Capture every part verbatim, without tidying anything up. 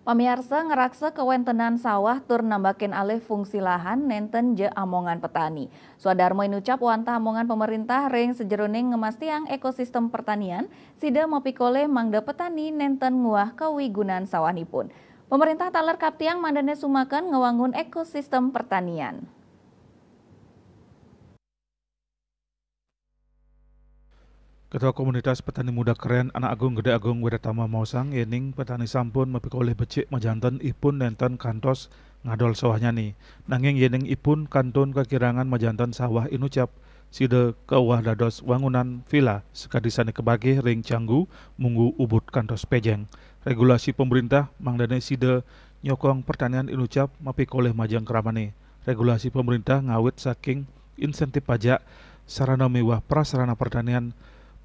Pamiarsa, ngeraksa kawéntenan sawah tur nambakin alih fungsi lahan nénten ja amongan petani. Swadarma inucap wantah amongan pemerintah ring sajeroning ngemastiang ekosistem pertanian, sida mapikolih mangda petani nénten nguah kawigunan sawahnipun. Pemerintah taler kaptiang mangdané sumaken ngewangun ekosistem pertanian. Ketua Komunitas Petani Muda Keren Anak Agung Gede Agung Wedatama maosang yéning petani sampun mapikolih becik majanten ipun nénten kantos ngadol sawahnyané. Nanging yéning ipun kantun kakirangan majanten sawah inucap, sida kauwah dados wangunan vila sakadi sané kabagih ring Canggu, Munggu, Ubud kantos Pejeng. Regulasi pemerintah mangdané sida nyokong pertanian inucap mapikolih majeng kramané. Regulasi pemerintah ngawit saking insentif pajak, sarana miwah prasarana pertanian,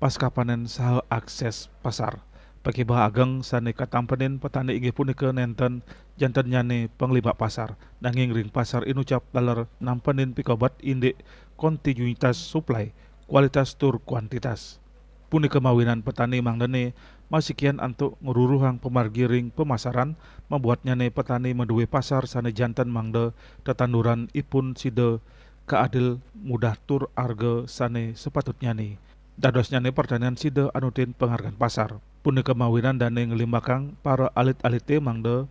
pasca panén saha akses pasar. Pakibeh ageng sané katampenin petani inggih punika nénten jantennyané panglimbak pasar, nanging ring pasar inucap taler nampenin pikobet indik kontinuitas suplai, kualitas tur kuantitas. Punika mawinan petani mangdané masikian antuk ngruruhang pamargi ring pemasaran, mabuatnyané petani madué pasar sané janten mangda tetanduran ipun sida kaadil mudah tur arga sané sapatutnyané. Dadosnyané pertanian sida anutin pangargan pasar. Punika mawinan dané nglimbakang para alit-alité mangda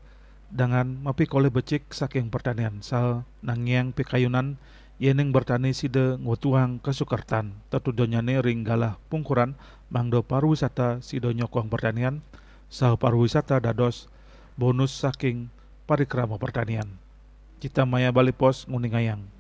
dangan mapikolih becik saking pertanian saha nangiang pikayunan yéning bertani sida ngwetuhang kasukertan. Tetudonyané ring galah pungkuran mangda pariwisata sida nyokong pertanian saha pariwisata dados bonus saking parikrama pertanian. Cita Maya Bali Post nguningayang.